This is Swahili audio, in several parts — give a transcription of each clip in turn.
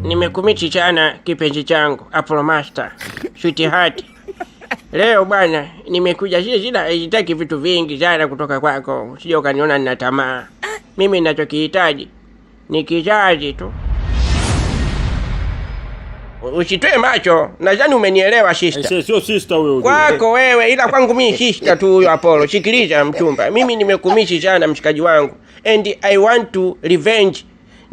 Nimekumichi sana kipenzi changu Apollo Master, sweetheart. Leo bwana, nimekuja sina sitaki vitu vingi sana kutoka kwako, sije ukaniona nina tamaa. Mimi ninachokihitaji ni kizazi tu. Usitoe macho, nadhani umenielewa sister. Aise, sio sister huyo. Kwako wewe, ila kwangu mimi sister tu huyo Apollo. Sikiliza mchumba, mimi nimekumishi sana mshikaji wangu, and I want to revenge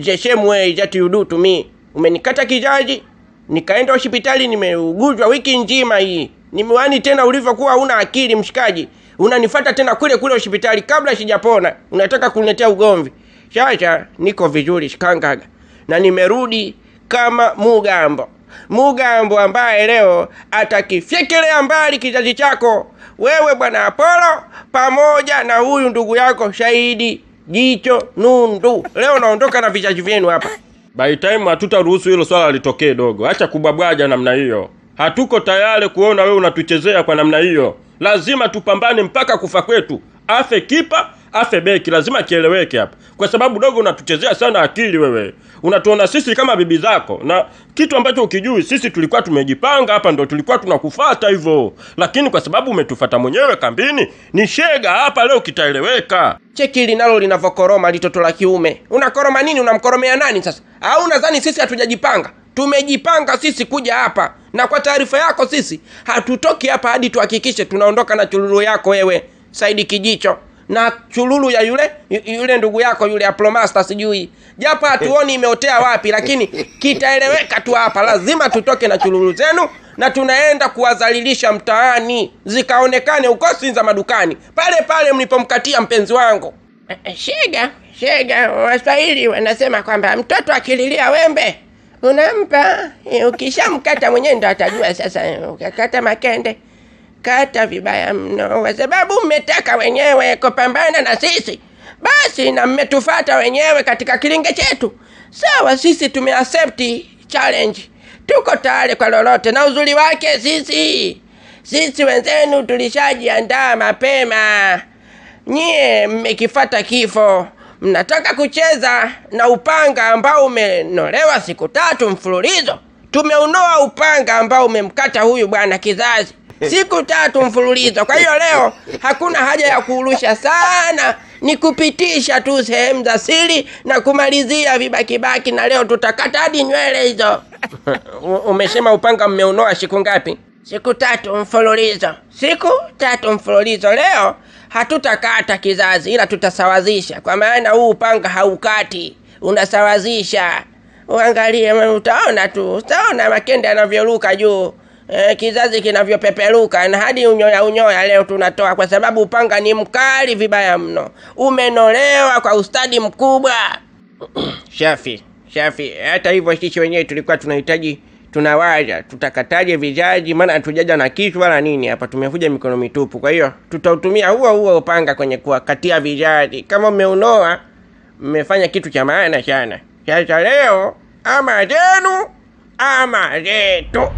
the same way that you do to me. Umenikata kizazi, nikaenda hospitali, nimeuguzwa wiki nzima hii. Nimewani tena ulivyokuwa huna akili mshikaji, unanifata tena kule kule hospitali kabla sijapona, unataka kuniletea ugomvi. Sasa niko vizuri shikangaga, na nimerudi kama Mugambo. Mugambo ambaye leo atakifyekelea mbali kizazi chako wewe bwana Apollo, pamoja na huyu ndugu yako Shahidi Jicho Nundu. Leo naondoka na vizazi vyenu hapa. By time hatutaruhusu hilo swala litokee dogo. Acha kubwabwaja namna hiyo. Hatuko tayari kuona wewe unatuchezea kwa namna hiyo. Lazima tupambane mpaka kufa kwetu. Afe kipa, afe beki, lazima kieleweke hapa. Kwa sababu dogo unatuchezea sana akili wewe. Unatuona sisi kama bibi zako, na kitu ambacho ukijui sisi tulikuwa tumejipanga hapa, ndo tulikuwa tunakufuata hivyo. Lakini kwa sababu umetufuata mwenyewe kambini, ni shega hapa leo kitaeleweka. Cheki hili nalo linavokoroma litoto la kiume. Unakoroma nini? Unamkoromea nani sasa? Au unadhani sisi hatujajipanga? Tumejipanga sisi kuja hapa, na kwa taarifa yako sisi hatutoki hapa hadi tuhakikishe tunaondoka na chululu yako wewe Saidi Kijicho, na chululu ya yule ndugu yako yule Apollo Master sijui. Japo hatuoni imeotea wapi, lakini kitaeleweka tu hapa. Lazima tutoke na chululu zenu, na tunaenda kuwadhalilisha mtaani, zikaonekane huko Sinza madukani, pale pale mlipomkatia mpenzi wangu. Shega, shega, Waswahili wanasema kwamba mtoto akililia wembe unampa, ukishamkata mwenyewe ndo atajua sasa. Ukakata makende, kata vibaya mno, kwa sababu mmetaka wenyewe kupambana na sisi, basi na mmetufata wenyewe katika kilinge chetu. Sawa, sisi tumeaccept challenge, tuko tayari kwa lolote, na uzuri wake sisi wenzenu tulishajiandaa mapema. Nyie mmekifata kifo, mnataka kucheza na upanga ambao umenolewa siku 3 mfululizo. Tumeunoa upanga ambao umemkata huyu bwana kizazi siku 3 mfululizo. Kwa hiyo leo hakuna haja ya kuurusha sana, ni kupitisha tu sehemu za siri na kumalizia vibakibaki, na leo tutakata hadi nywele hizo. Umesema upanga mmeunoa siku ngapi? Siku 3 mfululizo. Siku 3 mfululizo. Leo hatutakata kizazi, ila tutasawazisha, kwa maana huu upanga haukati, unasawazisha. Uangalie, utaona tu, utaona makende yanavyoruka juu, kizazi kinavyopeperuka, na hadi unyoya unyoya leo tunatoa, kwa sababu upanga ni mkali vibaya mno, umenolewa kwa ustadi mkubwa. Shafi, Shafi, hata hivyo sisi wenyewe tulikuwa tunahitaji, tunawaza tutakataje vizazi, maana hatujaja na kitu wala nini hapa, tumekuja mikono mitupu. Kwa hiyo tutautumia huo huo upanga kwenye kuwakatia vizazi. Kama mmeunoa, mmefanya kitu cha maana sana. Sasa leo ama zenu ama zetu.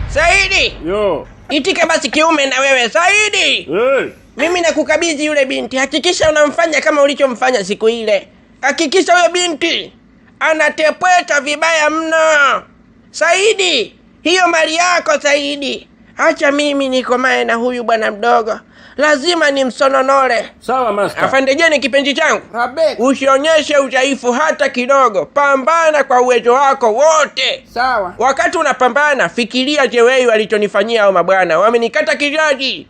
Saidi. Yo. Itika basi kiume na wewe Saidi. Hey. Mimi nakukabidhi yule binti. Hakikisha unamfanya kama ulichomfanya siku ile. Hakikisha huyo binti anatepweta vibaya mno. Saidi, hiyo mali yako Saidi. Acha mimi nikomae na huyu bwana mdogo. Lazima nimsononole. Sawa master. Afande Jeni kipenzi changu. Rabek. Usionyeshe udhaifu hata kidogo. Pambana kwa uwezo wako wote. Sawa. Wakati unapambana, fikiria Jewei walichonifanyia hao mabwana. Wamenikata kizazi.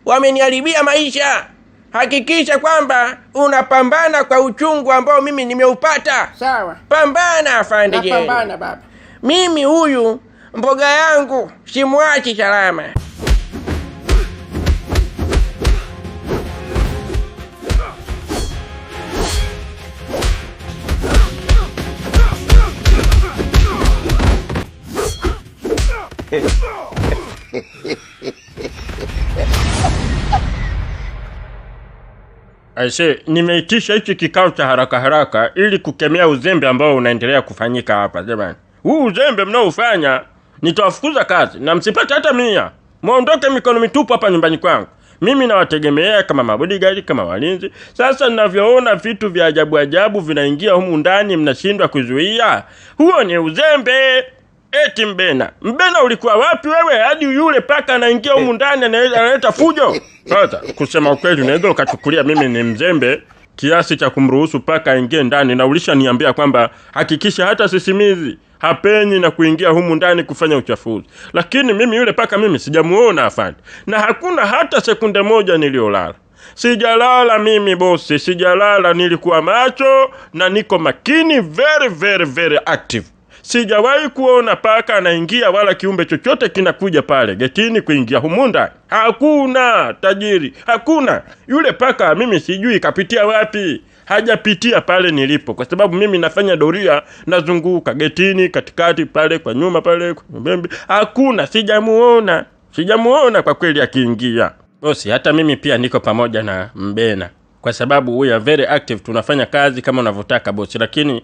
Wameniharibia maisha. Hakikisha kwamba unapambana kwa uchungu ambao mimi nimeupata. Sawa. Pambana afande Jeni. Napambana baba. Mimi huyu mboga yangu simwachi salama. Aise, nimeitisha hichi kikao cha haraka haraka ili kukemea uzembe ambao unaendelea kufanyika hapa jamani. Huu uzembe mnaofanya nitawafukuza kazi na msipate hata 100. Muondoke mikono mitupu hapa nyumbani kwangu. Mimi nawategemea kama mabodyguard, kama walinzi. Sasa ninavyoona vitu vya ajabu ajabu vinaingia humu ndani mnashindwa kuzuia. Huo ni uzembe. Eti Mbena, Mbena ulikuwa wapi wewe hadi yule paka anaingia humu ndani analeta fujo? Sasa kusema ukweli unaweza ukachukulia mimi ni mzembe kiasi cha kumruhusu paka aingie ndani, na ulishaniambia kwamba hakikisha hata sisimizi hapenyi na kuingia humu ndani kufanya uchafuzi. Lakini mimi yule paka mimi sijamuona afande, na hakuna hata sekunde moja niliyolala. Sijalala mimi bosi, sijalala, nilikuwa macho na niko makini, very very very active. Sijawahi kuona paka anaingia wala kiumbe chochote kinakuja pale getini kuingia humu ndani. Hakuna tajiri, hakuna. Yule paka mimi sijui kapitia wapi. Hajapitia pale nilipo, kwa sababu mimi nafanya doria, nazunguka getini, katikati pale, kwa nyuma pale, kwa mbembe. Hakuna, sijamuona. Sijamuona kwa kweli akiingia. Bosi, hata mimi pia niko pamoja na Mbena, kwa sababu we are very active, tunafanya kazi kama unavyotaka bosi. Lakini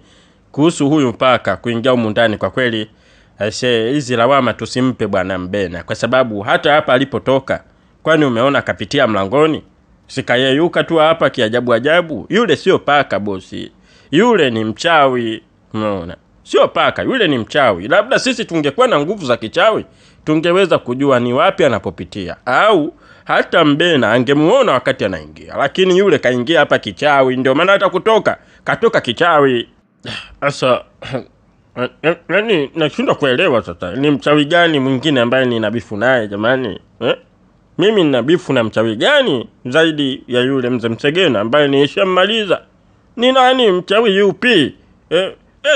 kuhusu huyu paka kuingia humu ndani, kwa kweli aise, hizi lawama tusimpe bwana Mbena, kwa sababu hata hapa alipotoka, kwani umeona kapitia mlangoni? Sikayeyuka tu hapa kiajabu ajabu. Yule sio paka bosi, yule ni mchawi. Umeona? Sio paka, yule ni mchawi. Labda sisi tungekuwa na nguvu za kichawi tungeweza kujua ni wapi anapopitia, au hata Mbena angemuona wakati anaingia. Lakini yule kaingia hapa kichawi, ndio maana hata kutoka katoka kichawi. Sasa yani nashindwa kuelewa sasa ni mchawi gani mwingine ambaye nina bifu naye jamani, eh? Mimi nina bifu na mchawi gani zaidi ya yule mzee Msegena ambaye nilishammaliza? Ni nani mchawi yupi?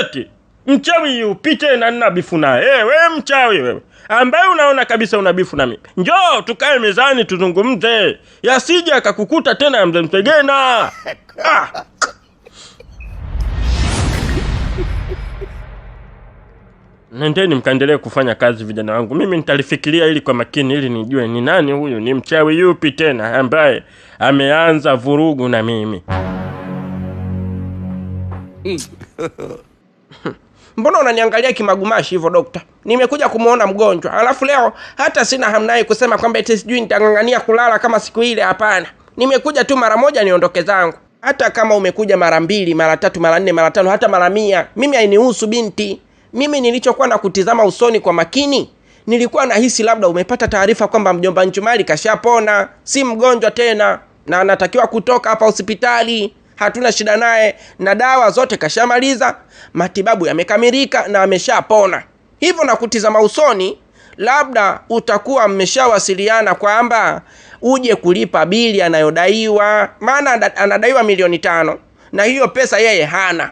Eti mchawi yupi tena nina bifu naye? Wewe mchawi wewe ambaye unaona kabisa una bifu na mimi, njoo tukae mezani tuzungumze, yasije akakukuta tena mzee Msegena. Ah! Nendeni mkaendelee kufanya kazi vijana wangu. Mimi nitalifikiria ili kwa makini ili nijue ni nani huyu, ni mchawi yupi tena ambaye ameanza vurugu na mimi. Mbona unaniangalia kimagumashi hivyo dokta? Nimekuja kumuona mgonjwa. Alafu leo hata sina hamnai kusema kwamba eti sijui nitang'ang'ania kulala kama siku ile, hapana. Nimekuja tu mara moja niondoke zangu. Hata kama umekuja mara 2, mara 3, mara 4, mara 5, hata mara 100, mimi hainihusu binti. Mimi nilichokuwa na kutizama usoni kwa makini, nilikuwa nahisi labda umepata taarifa kwamba mjomba Nchumali kashapona, si mgonjwa tena na anatakiwa kutoka hapa hospitali. Hatuna shida naye na dawa zote kashamaliza, matibabu yamekamilika na ameshapona. Hivyo na kutizama usoni, labda utakuwa mmeshawasiliana kwamba uje kulipa bili anayodaiwa, maana anadaiwa milioni 5 na hiyo pesa yeye hana.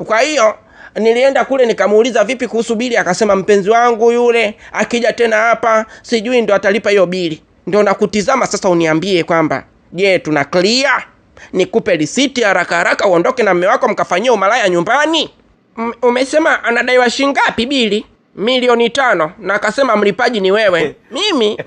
Kwa hiyo nilienda kule nikamuuliza vipi kuhusu bili, akasema mpenzi wangu yule akija tena hapa sijui ndo atalipa hiyo bili. Ndio nakutizama sasa uniambie kwamba je, tuna clear? Nikupe risiti haraka haraka uondoke na mume wako mkafanyie umalaya nyumbani? Umesema anadaiwa shingapi bili? Milioni 5, na akasema mlipaji ni wewe.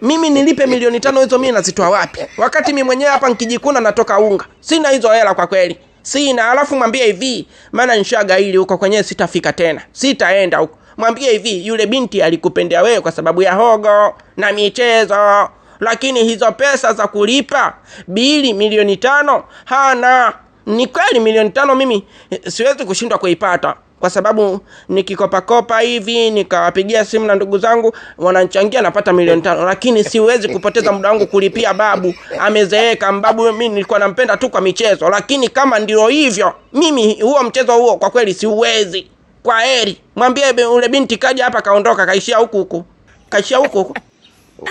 Mimi nilipe milioni 5 hizo mimi nazitoa wapi? Wakati mimi mwenyewe hapa nikijikuna natoka unga. Sina hizo hela kwa kweli. Sina. Alafu mwambie hivi, maana nishagaili huko kwenyewe sitafika tena. Sitaenda huko. Mwambie hivi, yule binti alikupendea wewe kwa sababu ya hogo na michezo, lakini hizo pesa za kulipa bili milioni 5 hana. Ni kweli milioni 5 mimi siwezi kushindwa kuipata, kwa sababu nikikopa kopa hivi nikawapigia simu na ndugu zangu wananichangia napata milioni 5, lakini siwezi kupoteza muda wangu kulipia babu. Amezeeka babu, mimi nilikuwa nampenda tu kwa michezo, lakini kama ndio hivyo mimi huo mchezo huo kwa kweli siuwezi. Kwa heri. Mwambie ule binti kaja hapa kaondoka, kaishia huku huku. Kaishia huku huku.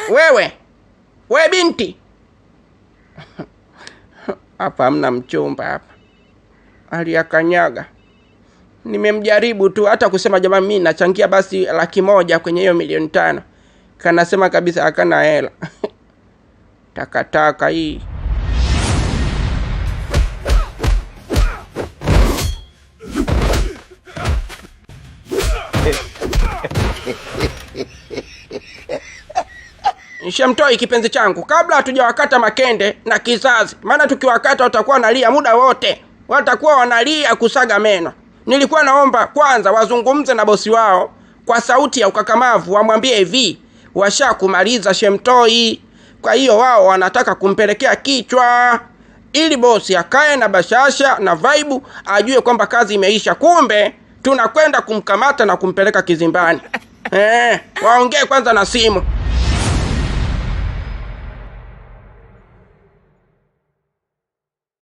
Wewe. We binti. Hapa hamna mchumba hapa. Aliyakanyaga. Nimemjaribu tu hata kusema jamani mimi nachangia basi 100,000 kwenye hiyo milioni 5. Kanasema kabisa hakana hela. Takataka hii. Nishamtoi kipenzi changu kabla hatujawakata makende na kizazi, maana tukiwakata watakuwa wanalia muda wote, watakuwa wanalia kusaga meno. Nilikuwa naomba kwanza wazungumze na bosi wao kwa sauti ya ukakamavu, wamwambie hivi, washakumaliza Shemtoi. Kwa hiyo wao wanataka kumpelekea kichwa ili bosi akae na bashasha na vaibu, ajue kwamba kazi imeisha, kumbe tunakwenda kumkamata na kumpeleka kizimbani. Waongee kwanza na simu.